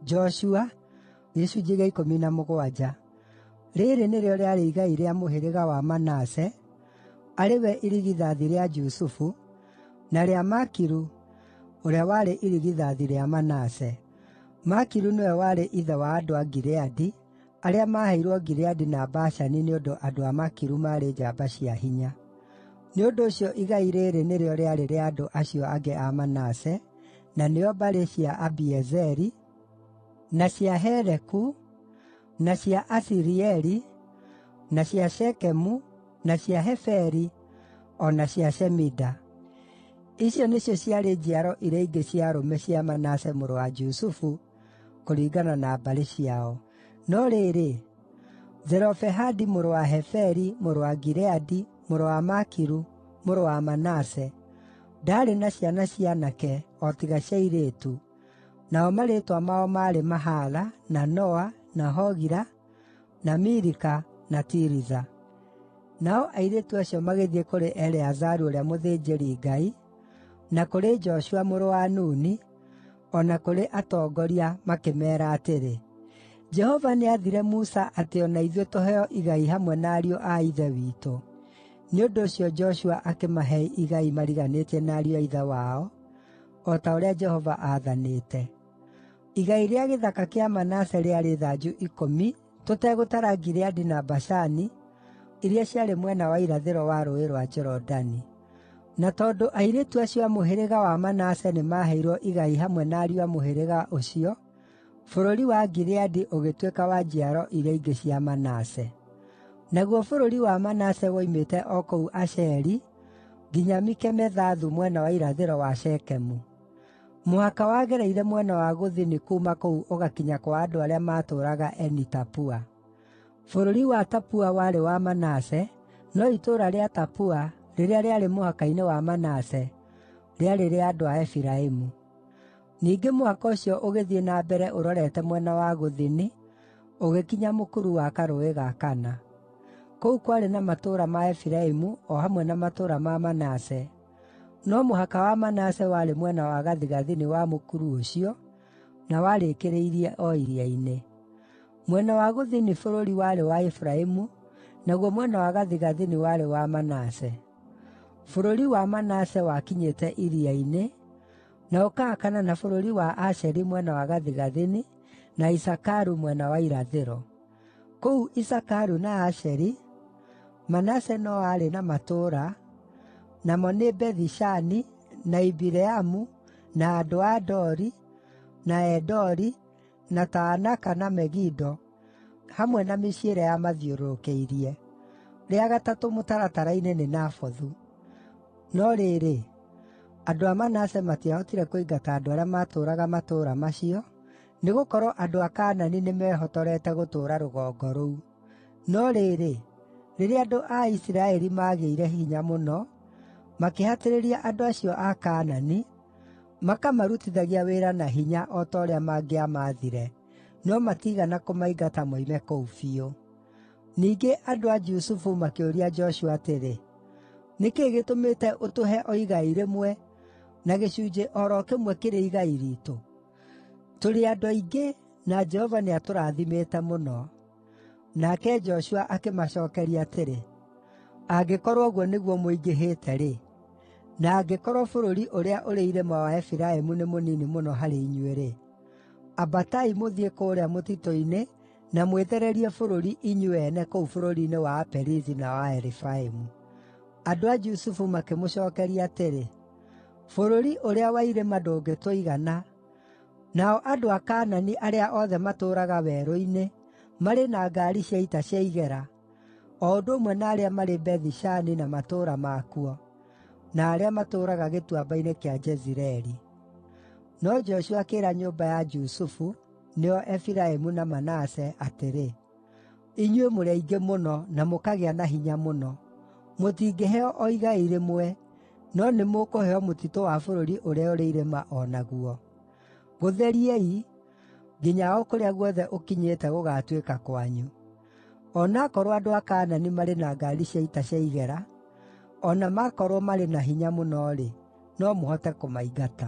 Joshua. Rĩĩrĩ nĩrĩo rĩarĩ igai rĩa mũhĩrĩga wa Manase, arĩ we irigithathi rĩa Jusufu, na rĩa Makiru, ũrĩa warĩ irigithathi rĩa Manase. Makiru nĩwe warĩ ithe wa andũ a Gileadi, arĩa maaheirwo Gileadi na Bashani nĩ ũndũ andũ a Makiru maarĩ njamba cia hinya. Nĩ ũndũ ũcio igai rĩĩrĩ nĩrĩo rĩarĩ rĩa andũ acio angĩ a Manase, na nĩo mbarĩ cia Abiezeri, na cia Heleku, na cia Asirieli, na cia Shekemu, na cia Heferi, o na cia Shemida. Icio nĩcio ciarĩ njiaro iria ingĩ cia arũme cia Manase mũrũ wa Jusufu, kũringana na mbarĩ ciao. No rĩrĩ, Zelofehadi mũrũ wa Heferi, mũrũ wa Gileadi, mũrũ wa Makiru, mũrũ wa Manase, ndaarĩ na ciana cia aanake o tiga cia airĩtu, nao marĩĩtwa mao maarĩ Mahala, na Noa, na Hogila, na Milika, na Tiriza. Nao airĩtu acio magĩthiĩ kũrĩ Eleazaru ũrĩa mũthĩnjĩri-Ngai, na kũrĩ Joshua mũrũ wa Nuni, o na kũrĩ atongoria, makĩmeera atĩrĩ, “Jehova nĩathire Musa atĩ o na ithuĩ tũheo igai hamwe na ariũ a ithe witũ.” Nĩ ũndũ ũcio Joshua akĩmahe igai mariganĩtie na ariũ a ithe wao, o ta ũrĩa Jehova aathanĩte. Igai rĩa gĩthaka kĩa Manase rĩarĩ thanju 10 tũtegũtara Gileadi na Bashani iria ciarĩ mwena wa irathĩro wa Rũũĩ rwa Jorodani. Na tondũ airĩtu acio a mũhĩrĩga wa Manase nĩmaheirwo igai hamwe na ariũ a mũhĩrĩga ũcio, bũrũri wa Gileadi ũgĩtuĩka wa njiaro iria ingĩ cia Manase. Naguo bũrũri wa Manase woimĩte o kũu Asheri nginya Mikemethathu mwena wa irathĩro wa Shekemu. Mũhaka wagereire mwena wa gũthini kuuma kũu ũgakinya kwa andũ arĩa maatũũraga Eni-Tapua. Bũrũri wa Tapua warĩ wa Manase, no itũũra rĩa Tapua, rĩrĩa rĩarĩ mũhaka-inĩ wa Manase, rĩarĩ rĩa andũ a Efiraimu. Ningĩ mũhaka ũcio ũgĩthiĩ na mbere ũrorete mwena wa gũthini, ũgĩkinya mũkuru wa karũũĩ ga Kana. Kũu kwarĩ na matũũra ma Efiraimu o hamwe na matũũra ma Manase, no mũhaka wa Manase warĩ mwena wa gathigathini wa mũkuru ũcio, na warĩkĩrĩirie o iria-inĩ. Mwena wa gũthini bũrũri warĩ wa Efiraimu, naguo mwena wa gathigathini warĩ wa Manase. Bũrũri wa Manase wakinyĩte iria-inĩ, na ũkahakana na bũrũri wa Asheri mwena wa gathigathini, na Isakaru mwena wa irathĩro. Kũu Isakaru na Asheri, Manase no aarĩ na matũũra, namo nĩ Bethi-Shani, na Ibileamu, na andũ a Dori, na Endori, na Taanaka na Megido, hamwe na mĩciĩ ĩrĩa yamathiũrũrũkĩirie. Rĩa gatatũ mũtaratara-inĩ nĩ Nafothu. No rĩrĩ, andũ a Manase matiahotire kũingata andũ arĩa maatũũraga matũũra macio, nĩgũkorwo andũ a Kaanani nĩmehotorete gũtũũra rũgongo rũu. No rĩrĩ, rĩrĩa andũ a Isiraeli maagĩire hinya mũno, makĩhatĩrĩria andũ acio a Kaanani, makamarutithagia wĩra na hinya o ta ũrĩa mangĩamaathire, no matiigana kũmaingata moime kũu biũ. Ningĩ andũ a Jusufu makĩũria Joshua atĩrĩ, “Nĩ kĩĩ gĩtũmĩte ũtũhe o igai rĩmwe, na gĩcunjĩ o ro kĩmwe kĩrĩ igai riitũ? Tũrĩ andũ aingĩ, na Jehova nĩatũrathimĩte mũno.” Nake Joshua akĩmacookeria atĩrĩ, “Angĩkorwo ũguo nĩguo mũingĩhĩte-rĩ, na angĩkorwo bũrũri ũrĩa ũrĩ irĩma wa Efiraimu nĩ mũnini mũno harĩ inyuĩ-rĩ, ambatai mũthiĩ kũũrĩa mũtitũ-inĩ na mwĩthererie bũrũri inyuĩ ene kũu bũrũri-inĩ wa Aperizi na wa Arefaimu.” Andũ a Jusufu makĩmũcookeria atĩrĩ, “Bũrũri ũrĩa wa irĩma ndũngĩtũigana, nao andũ a Kaanani arĩa othe matũũraga werũ-inĩ marĩ na ngaari cia ita cia igera, o ũndũ ũmwe na arĩa marĩ Bethi-Shani na matũũra makuo, na arĩa matũũraga Gĩtuamba-inĩ kĩa Jezireeli.” No Joshua akĩĩra nyũmba ya Jusufu, nĩo Efiraimu na Manase, atĩrĩ, “Inyuĩ mũrĩ aingĩ mũno, na mũkagĩa na hinya mũno. Mũtingĩheo o igai rĩmwe, no nĩmũkũheo mũtitũ wa bũrũri ũrĩa ũrĩ irĩma o naguo. Gũtheriei, nginya o kũrĩa guothe ũkinyĩte gũgaatuĩka kwanyu. O na akorwo andũ a Kaanani marĩ na ngaari cia ita cia igera, o na makorwo marĩ na hinya mũno-rĩ, no mũhote kũmaingata.”